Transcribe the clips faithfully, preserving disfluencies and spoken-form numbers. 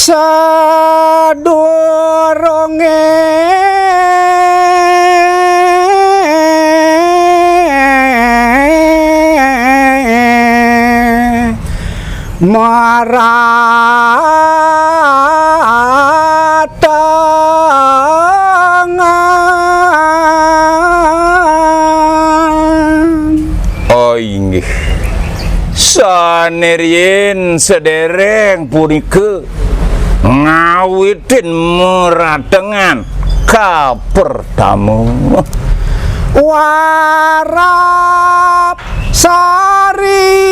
Sadurungé maratengan. Oh, inggih. Sané riyin sadéréng punika ngawitin maratengan kapertama. Warap Sari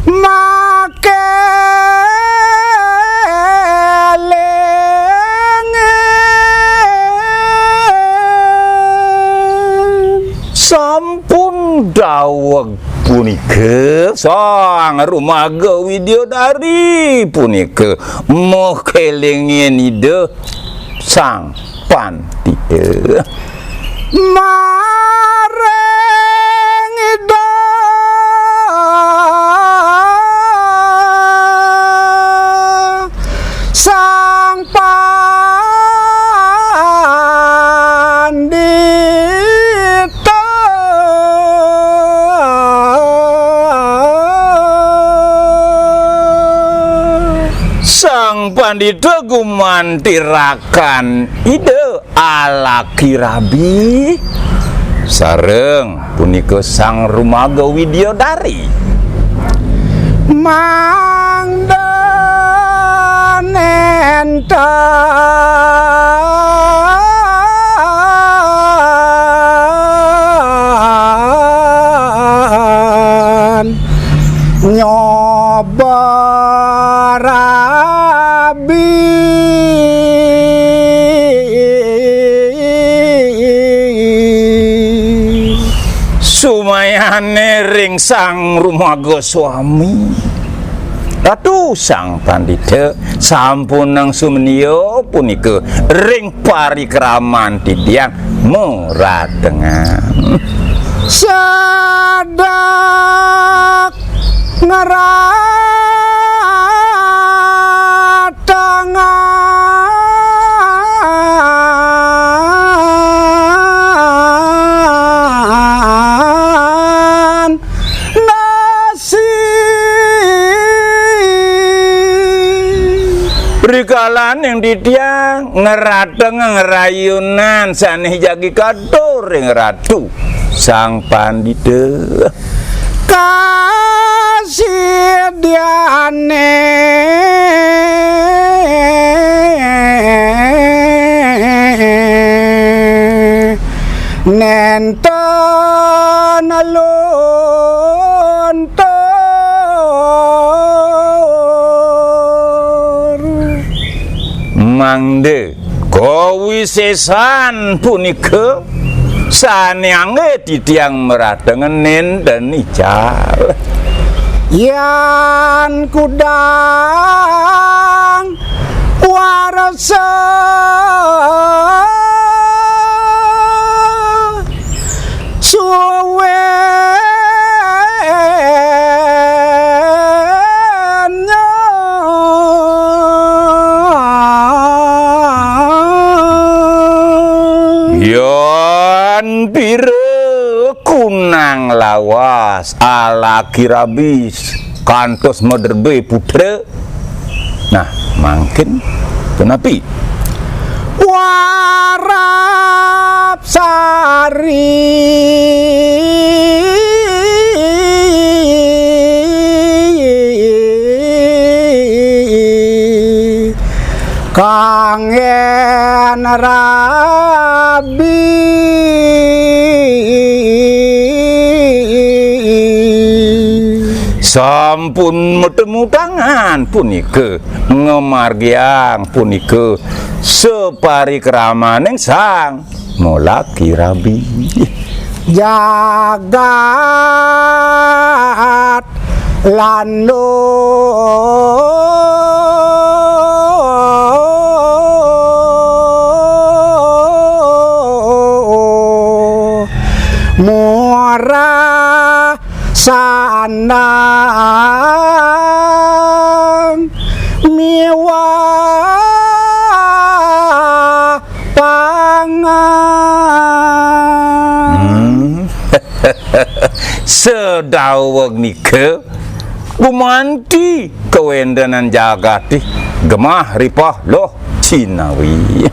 makélingan. Sampun daweg punika, Sang Rumaga Widyadari punika makélingin Ida Sang Pandita. Maring Ida Sang Pandita. Sang Pandita gumantirakan Ida alaki rabi sareng punika Sang Rumaga Widyadari. Mangda nénten nyoba rabi. Sumayané ring Sang Rumaga Swami. Ratu Sang Pandita sampunang sumenia punika ring parikraman titiang maratengan. Sedek ngeratengan nasi. Rikalaning titiang ngeratengang rayunan sané jagi katur ring Ratu Sang Pandita. Kasidyané nénten luntur. Mangda kawisésan punika sané anggé titiang maratengan nénten ical. Yan kudang warsa suwénnya. Yan pira kunang lawas alaki rabi kantos madrebé putra. Nah, mangkin punapi? Warap Sari kanggén rabi. Sampun matemu tangan punika ngamargiang punika saparikramaning sang malaki rabi. Jagat lan murah sa Andang miwah pangan. Hmm. Sedaweg nika gumanti kawentenan jagate gemah ripah loh cinawi.